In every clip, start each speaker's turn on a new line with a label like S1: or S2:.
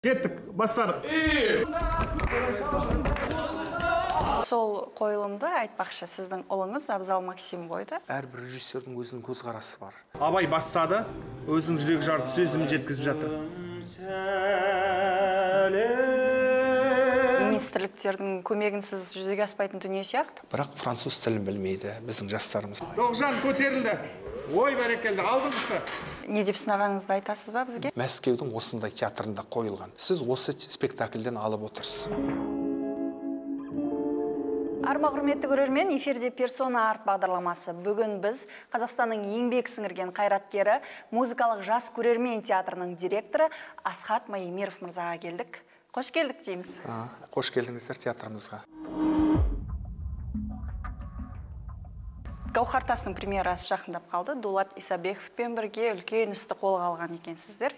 S1: Кеттік, бастадық.
S2: Сол қойылымды айтпақшы, сіздің ұлыңыз Абзал Максим қойды.
S3: Әрбір режиссердің өзінің көзқарасы бар.
S1: Абай бастады, өзінің жүрек жарты сезімін жеткізіп жатыр.
S2: Министрліктердің көмегінсіз жүзеге аспайтын дүние сияқты.
S3: Бірақ француз тілін білмейді біздің жастарымыз.
S1: Тоғжан көтерілді. Ой, бәрекелді, алдыңғысы.
S2: Не деп сынағаныңызды айтасыз ба бізге?
S3: Мәскеудің осындай театрында қойылған. Сіз осы спектакльден алып отырсыз.
S2: Арма құрметті көрермен, эфирде Персона Арт бағдарламасы. Бүгін біз Қазақстанның еңбек сіңірген қайраткері, музыкалық жас көрермен театрының директоры Асхат Маемиров мырзаға келдік. Қош келдік дейміз.
S3: Қош келдіңіздер театрымызға.
S2: Гауһар тастың премьерасы жақындап қалды. Дулат Исабековпен бірге үлкен істі қолға алған екенсіздер.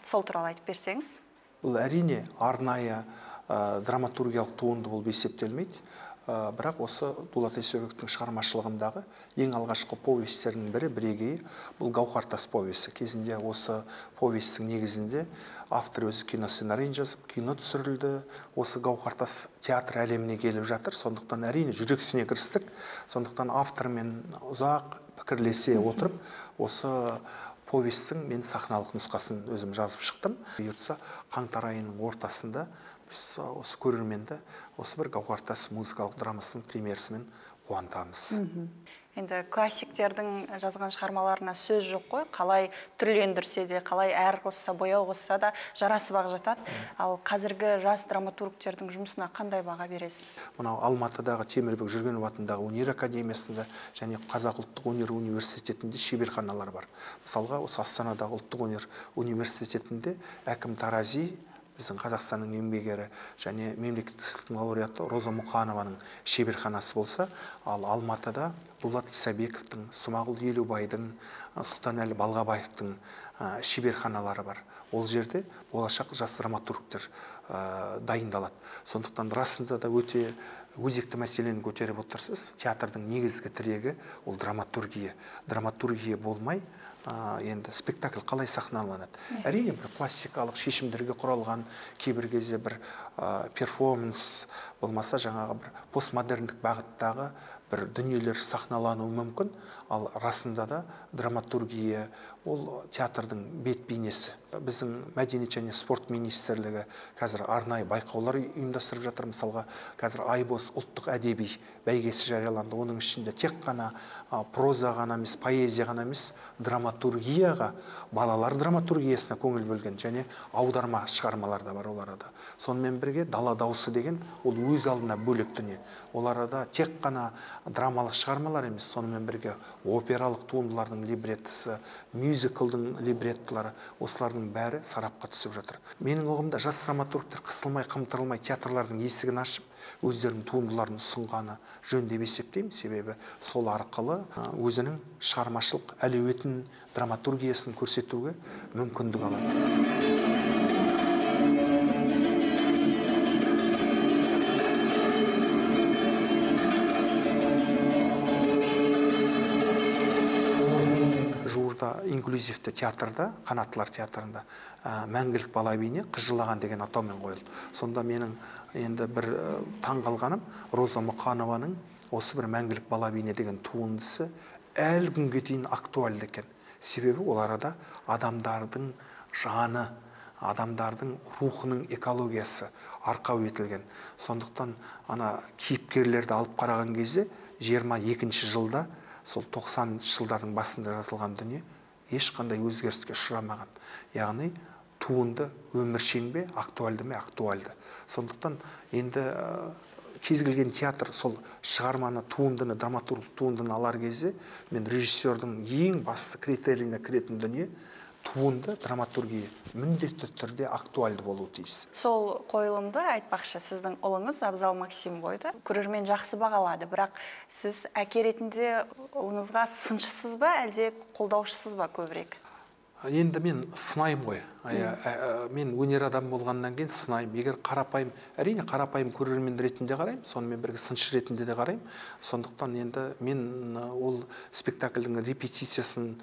S2: Сол туралы айтып берсеңіз.
S3: Бұл әрине арнайы драматургиялық туынды болып есептелмейді. Бірақ осы Дулат Исабековтің шығармашылығындағы ең алғашқы повестерінің бірі, бірегейі, бұл Гауһар тас повесі. Кезінде осы повестің негізінде автор өзі киносценарийін жазып, кино түсірілді. Осы Гауһар тас театр әлеміне келіп жатыр. Сондықтан әрине жүрексіне кірістік. Сондықтан автормен ұзақ пікірлесе отырып, осы повестің мен сахналық нұсқасын өзім жазып шықтым. Бұйыртса, қаңтар айының ортасында біз осы көрерменді осы бір Гауһар тас музыкалық драмасының премьерасымен қуантамыз.
S2: Енді классиктердің жазған шығармаларына сөз жоқ қой, қалай түрлендірсе де, қалай әр қосса, бояу қосса да жарасып-ақ жатады. Ал қазіргі жас драматургтердің жұмысына қандай баға бересіз?
S3: Мынау Алматыдағы Темірбек Жүргенов атындағы өнер академиясында және Қазақ ұлттық өнер университетінде шеберханалар бар. Мысалға, осы Астанадағы ұлттық өнер университетінде Әкім Тарази, біздің Қазақстанның еңбек ері және мемлекеттік сыйлықтың лауреаты Роза Мұқанованың шеберханасы болса, ал Алматыда Дулат Исабековтің, Смағұл Елубайдың, Сұлтанәлі Балғабаевтың шеберханалары бар. Ол жерде болашақ жас драматургтер дайындалады. Сондықтан расында да өте өзекті мәселені көтеріп отырсыз. Театрдың негізгі тірегі ол драматургия. Драматургия болмай, енді спектакль қалай сахналанады? Әрине, бір пластикалық шешімдерге құралған, кейбір кезде бір перформанс болмаса жаңағы бір постмодерндік бағыттағы бір дүниелер сахналануы мүмкін. Ал расында да драматургия ол театрдың бет бейнесі. Біздің Мәдениет және спорт министрлігі қазір арнайы байқаулар ұйымдастырып жатыр. Мысалға, қазір Айбоз ұлттық әдеби бәйгесі жарияланды. Оның ішінде тек қана проза ғана емес, поэзия ғана емес, драматургияға, балалар драматургиясына көңіл бөлген және аударма шығармалар да бар ол арада. Сонымен бірге Дала дауысы деген ол өз алдына бөлек дүние. Ол арада тек қана драмалық шығармалар емес, сонымен бірге опералық туындылардың либреттісі, мюзиклдың либреттілері, осылардың бәрі сарапқа түсіп жатыр. Менің ұғымда жас драматургтер қысылмай, қымтырылмай театрлардың есігін ашып, өздерінің туындыларын ұсынғаны жөн деп есептеймін. Себебі сол арқылы өзінің шығармашылық әлеуетін, драматургиясын көрсетуге мүмкіндік алады. Жуырда инклюзивті театрда, Қанаттылар театрында Мәңгілік бала бейне Қыз жылаған деген атаумен қойылды. Сонда менің енді бір таңғалғаным, Роза Мұқанованың осы бір Мәңгілік бала бейне деген туындысы әлі күнге дейін актуальды екен. Себебі ол арада адамдардың жаны, адамдардың рухының экологиясы арқау етілген. Сондықтан ана кейіпкерлерді алып қараған кезде 22 жылда, сол 90 жылдардың басында жазылған дүние ешқандай өзгеріске ұшырамаған. Яғни туынды өміршең бе, актуальды ме, актуальды. Сондықтан енді кез келген театр сол шығарманы, туындыны, драматург туындыны алар кезде мен режиссердің ең басты критерийіне кіретін дүние туынды, драматургия міндетті түрде актуальды болуы тиіс.
S2: Сол қойылымды айтпақшы, сіздің ұлыңыз Абзал Максим қойды. Көрермен жақсы бағалады, бірақ сіз әке ретінде ұлыңызға сыншысыз ба, әлде қолдаушысыз ба көбірек?
S3: Енді мен сынаймын ғой. Мен өнер адамы болғаннан кейін сынаймын. Егер қарапайым, әрине қарапайым көрермен ретінде қараймын, сонымен бірге сыншы ретінде де қараймын. Сондықтан енді мен ол спектакльдің репетициясын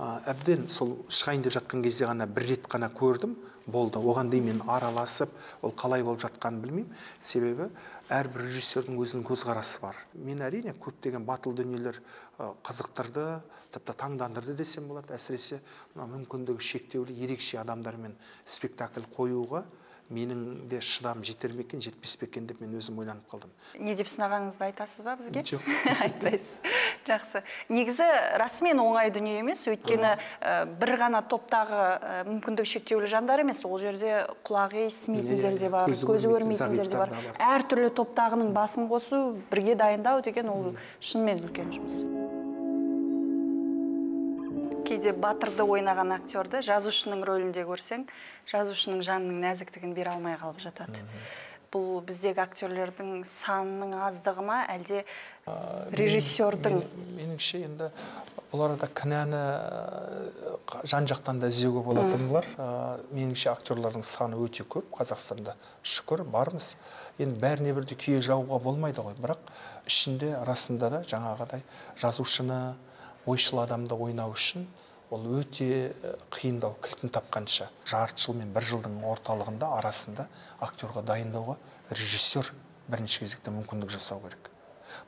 S3: әбден сол шығайын деп жатқан кезде ғана бір рет қана көрдім. болды. Оған дейін мен араласып, ол қалай болып жатқанын білмеймін. Себебі әрбір режиссердің өзінің көзқарасы бар. Мен әрине көптеген батыл дүниелер қызықтырды, тіпті таңдандырды десем болады. Әсіресе мына мүмкіндігі шектеулі ерекше адамдармен спектакль қоюға менің де шыдам жетер ме екен, жетпес пе екен деп мен өзім ойланып қалдым.
S2: Не деп сынағаныңызды айтасыз ба бізге?
S3: Жоқ.
S2: Айтпайсыз. Жақсы. Негізі расымен оңай дүние емес, өйткені бір ғана топтағы мүмкіндігі шектеулі жандар емес, ол жерде құлағы естімейтіндер де бар, көзі көрмейтіндер де бар. Әртүрлі топтағының басын қосу, бірге дайындау деген ол шынымен үлкен жұмыс. Кейде батырды ойнаған актерді жазушының рөлінде көрсең, жазушының жанының нәзіктігін бере алмай қалып жатады. Бұл біздегі актерлердің санының аздығы ма, әлде режиссердің?
S3: Меніңше енді бұл арада кінәні жан-жақтан да іздеуге болатын болар. Меніңше актерлардың саны өте көп Қазақстанда. Шүкір, бармыз. Енді бәріне бірдей күйе жағуға болмайды ғой, бірақ ішінде расында да жаңағыдай жазушыны, ойшыл адамды ойнау үшін ол өте қиындау, кілтін тапқанша. Жарты жыл мен бір жылдың орталығында, арасында актерға дайындауға режиссер бірінші кезекте мүмкіндік жасау керек.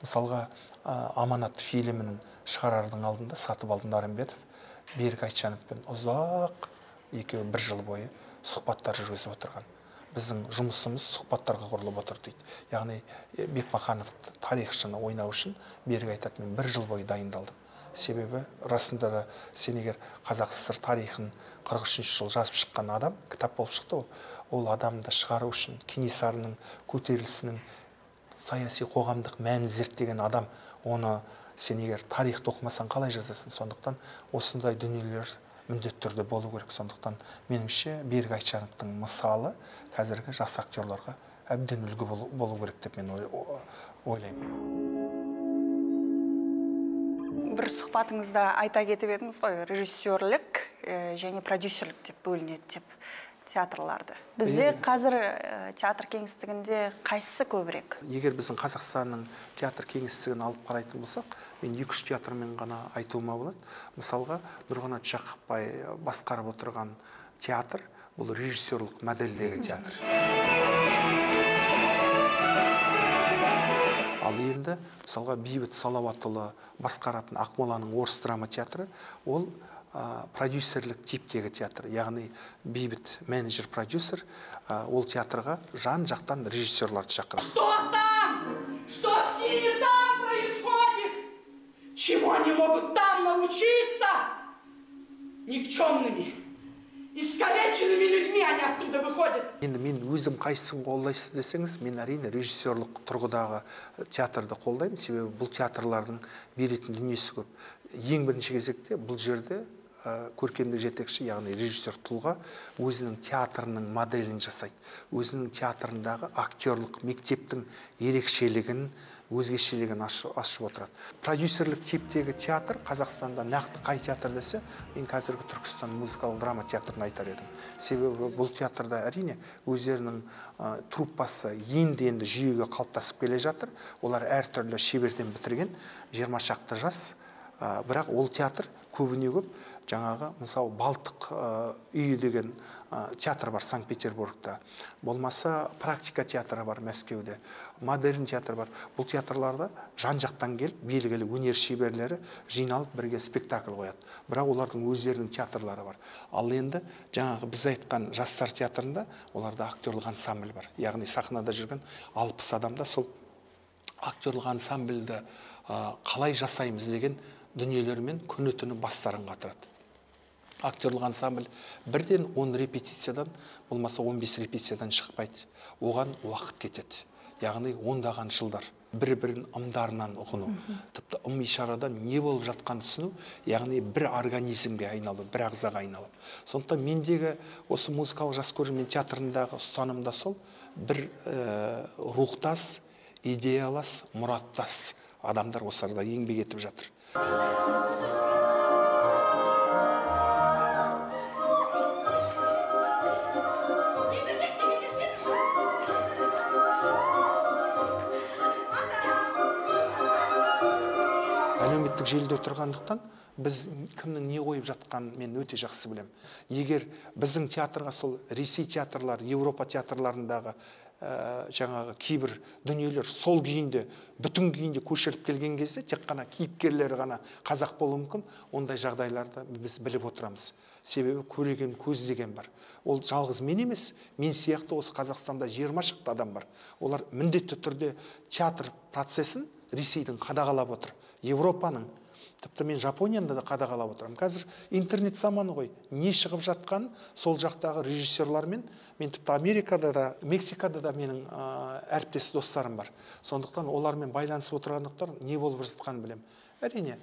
S3: Мысалға, Аманат фильмін шығарардың алдында Сатыбалды Нарымбетов Берік Айтжановпен ұзақ екеуі бір жыл бойы сұхбаттар жүргізіп отырған. Біздің жұмысымыз сұхбаттарға құрылып отыр дейді. Яғни Бекмаханов тарихшыны ойнау үшін Берік айтады, мен бір жыл бойы дайындалдым. Себебі расында да сен егер Қазақ СССР тарихын 43 жыл жазып шыққан адам, кітап болып шықты ол, ол адамды шығару үшін Кенесарының көтерілісінің саяси қоғамдық мәнін зерттеген адам, оны сен егер тарихты оқымасаң қалай жазасың? Сондықтан осындай дүниелер міндетті түрде болу керек. Сондықтан меніңше Берік Айтжановтың мысалы қазіргі жас актерларға әбден үлгі болу керек деп мен ойлаймын.
S2: Бір сұхбатыңызда айта кетіп едіңіз ғой, режиссерлік және продюсерлік деп бөлінеді деп театрларды. Бізде қазір театр кеңістігінде қайсысы көбірек?
S3: Егер біздің Қазақстанның театр кеңістігін алып қарайтын болсақ, мен 2-3 театрмен ғана айтуыма болады. Мысалға, Нұрғанат Жақыпбай басқарып отырған театр, бұл режиссерлік модельдегі театр. Ал енді, мысалға, Бейбіт Салауатұлы басқаратын Ақмоланың орыс драма театры, ол продюсерлік типтегі театр. Яғни Бейбіт менеджер продюсер, ол театрға жан-жақтан режиссерларды шақырады.
S4: Что там? Что с ними там происходит? Чему они могут там научиться? Никчемными, искалеченными людьми они оттуда выходят.
S3: Енді мен өзім қайсысын қолдайсыз десеңіз, мен әрине режиссерлік тұрғыдағы театрды қолдаймын, себебі бұл театрлардың беретін дүниесі көп. Ең бірінші кезекте бұл жерде көркемдік жетекші, яғни режиссер тұлға өзінің театрының моделін жасайды. Өзінің театрындағы актерлік мектептің ерекшелігін, өзгешелігін ашып отырады. Продюсерлік типтегі театр Қазақстанда нақты қай театр десе, мен қазіргі Түркістан музыкалық драма театрын айтар едім. Себебі бұл театрда әрине өздерінің труппасы енді-енді жүйеге қалыптасып келе жатыр. Олар әртүрлі шеберден бітірген 20 шақты жас. Бірақ ол театр көбіне көп жаңағы, мысалы, Балтық үйі деген театр бар Санкт-Петербургта, болмаса практика театры бар Мәскеуде, модерн театр бар. Бұл театрларда жан-жақтан келіп белгілі өнер шеберлері жиналып бірге спектакль қояды. Бірақ олардың өздерінің театрлары бар. Ал енді жаңағы біз айтқан жастар театрында оларда актерлық ансамбль бар. Яғни сахнада жүрген 60 адамда сол актерлық ансамбльді қалай жасаймыз деген дүниелермен күні-түні бастарын қатырады. Актерлық ансамбль бірден 10 репетициядан, болмаса 15 репетициядан шықпайды. Оған уақыт кетеді. Яғни ондаған жылдар бір-бірін ымдарынан ұғыну, тіпті ым ишарадан не болып жатқанын түсіну, яғни бір организмге айналу, бір ағзаға айналу. Сондықтан мендегі осы музыкалық жас көрермен театрындағы ұстаным да сол, бір рухтас, идеялас, мұраттас адамдар осы арада еңбек етіп жатыр. Әлеуметтік желіде отырғандықтан Біз кімнің не қойып жатқанын мен өте жақсы білем. Егер біздің театрға сол Ресей театрлары, Европа театрларындағы жаңағы кейбір дүниелер сол күйінде, бүтін күйінде көшіріп келген кезде тек қана кейіпкерлері ғана қазақ болуы мүмкін, ондай жағдайларды біз біліп отырамыз. Себебі көреген көз деген бар. Ол жалғыз мен емес, мен сияқты осы Қазақстанда 20 шақты адам бар. Олар міндетті түрде театр процесін Ресейдің қадағалап отыр, Европаның, тіпті мен Жапонияны да қадағалап отырамын. Қазір интернет заманы ғой, не шығып жатқанын сол жақтағы режиссерлармен, мен тіпті Америкада да, Мексикада да менің әріптес достарым бар. Сондықтан олармен байланысып отырғандықтан не болып жатқанын білемін. Әрине,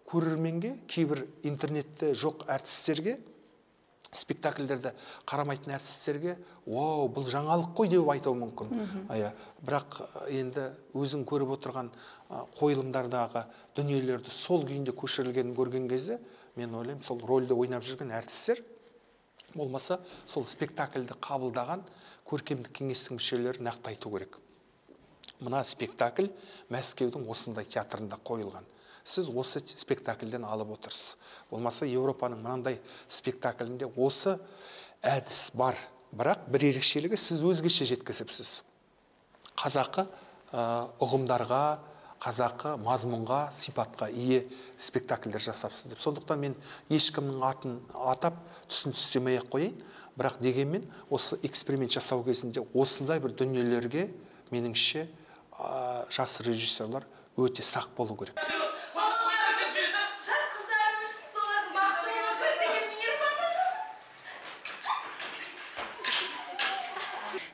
S3: көрерменге, кейбір интернетте жоқ әртістерге, спектакльдерді қарамайтын әртістерге, вау, бұл жаңалық қой деп айтуы мүмкін. Бірақ енді өзің көріп отырған қойылымдардағы дүниелерді сол күйінде көшірілгенін көрген кезде, мен ойлаймын, сол рөлді ойнап жүрген әртістер, болмаса сол спектакльді қабылдаған көркемдік кеңестің мүшелері нақты айту керек. Мына спектакль Мәскеудің осындай театрында қойылған. Сіз осы спектакльден алып отырсыз. Болмаса Европаның мынандай спектаклінде осы әдіс бар. Бірақ бір ерекшелігі, сіз өзгеше жеткізіпсіз. Қазақы ұғымдарға, қазақы мазмұнға, сипатқа ие спектакльдер жасапсыз деп. Сондықтан мен ешкімнің атын атап, түсін түстемей ақ қояйын. Бірақ дегенмен осы эксперимент жасау кезінде осындай бір дүниелерге меніңше жас режиссерлар өте сақ болу керек.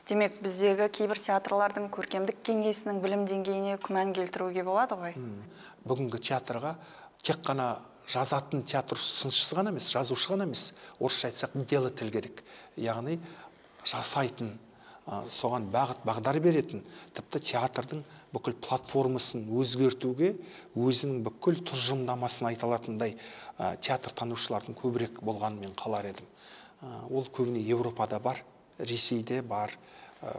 S2: Демек, біздегі кейбір театрлардың көркемдік кеңесінің білім деңгейіне күмән келтіруге болады ғой?
S3: Бүгінгі театрға тек қана жазатын театр сыншысы ғана емес, жазушы ғана емес, орысша айтсақ, делатель керек. Яғни жасайтын, соған бағыт бағдар беретін, тіпті театрдың бүкіл платформасын өзгертуге өзінің бүкіл тұжырымдамасын айта алатындай театр танушылардың көбірек болғанын мен қалар едім. Ол көбіне Европада бар, Ресейде бар,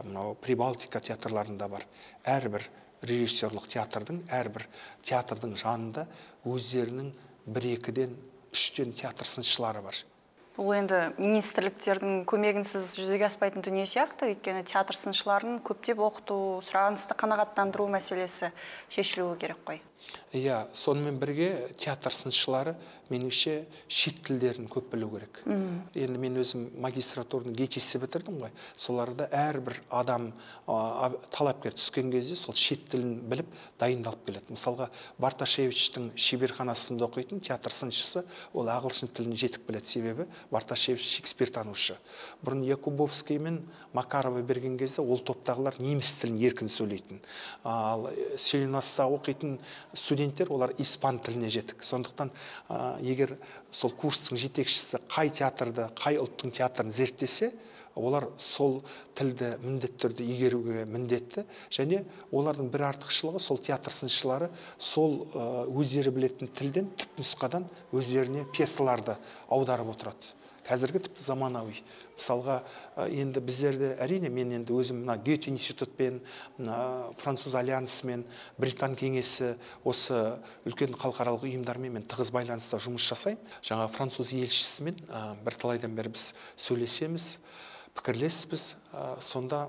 S3: мынау Прибалтика театрларында бар. Әрбір режиссерлық театрдың, әрбір театрдың жанында өздерінің 1-2-ден, 3-тен театр сыншылары бар.
S2: Бұл енді министрліктердің көмегінсіз жүзеге аспайтын дүние сияқты, өйткені театр сыншыларын көптеп оқыту, сұранысты қанағаттандыру мәселесі шешілуі керек қой.
S3: Иә, сонымен бірге театр сыншылары меніңше шет тілдерін көп білу керек. Енді мен өзім магистратураны ГИТИС-ті бітірдім ғой. Соларда әрбір адам талапкер түскен кезде сол шет тілін біліп дайындалып келеді. Мысалға, Барташевичтің шеберханасында оқитын театр сыншысы, ол ағылшын тілін жетік біледі, себебі Барташевич Шекспир танушы. Бұрын Якубовский мен Макарова берген кезде ол топтағылар неміс тілін еркін сөйлейтін. Ал Селенаста оқитын студенттер, олар испан тіліне жетік. Сондықтан егер сол курстың жетекшісі қай театрды, қай ұлттың театрын зерттесе, олар сол тілді міндетті түрде игеруге міндетті. Және олардың бір артықшылығы, сол театр сыншылары сол өздері білетін тілден, түпнұсқадан өздеріне пьесаларды аударып отырады. Қазіргі тіпті заманауи. Мысалға, енді біздерде, әрине, мен енді өзім мына Гёте институтпен, француз альянсымен, Британ кеңесі, осы үлкен халықаралық ұйымдармен мен тығыз байланыста жұмыс жасаймын. Жаңа француз елшісімен бірталайдан бері біз сөйлесеміз, пікірлеспіз. Сонда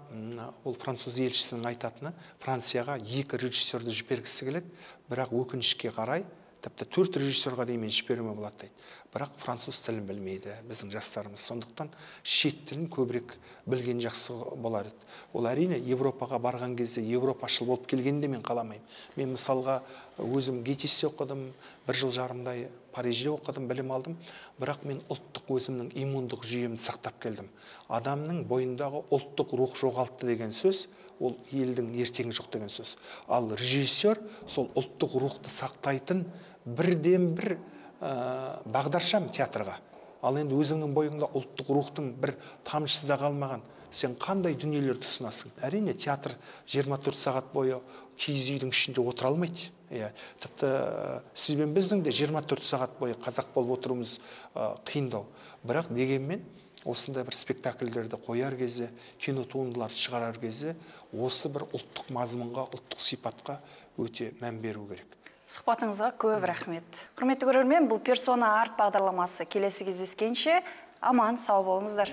S3: ол француз елшісінің айтатыны, Францияға 2 режиссерді жібергісі келеді, бірақ өкінішке қарай, тіпті 4 режиссерға дейін мен жіберуіме болады дейді. Бірақ француз тілін білмейді біздің жастарымыз. Сондықтан шет тілін көбірек білген жақсы болар еді. Ол әрине Европаға барған кезде европашыл болып келгенде мен қаламаймын. Мен мысалға өзім ГИТИС-те оқыдым, 1 жыл жарымдай Парижде оқыдым, білім алдым. Бірақ мен ұлттық өзімнің иммундық жүйемді сақтап келдім. Адамның бойындағы ұлттық рух жоғалтты деген сөз, ол елдің ертеңі жоқ деген сөз. Ал режиссер сол ұлттық рухты сақтайтын бірден-бір бағдаршам театрға. Ал енді өзіңнің бойыңда ұлттық рухтың бір тамшысы да қалмаған, сен қандай дүниелерді ұсынасың? Әрине, театр 24 сағат бойы киіз үйдің ішінде отыра алмайды. Тіпті сіз бен біздің де 24 сағат бойы қазақ болып отыруымыз қиындау. Бірақ дегенмен осындай бір спектакльдерді қояр кезде, кино туындыларды шығарар кезде осы бір ұлттық мазмұнға, ұлттық сипатқа өте мән беру керек.
S2: Сұхбатыңызға көп рахмет. Құрметті көрермен, бұл «Персона Арт» бағдарламасы. Келесі кездескенше аман сау болыңыздар.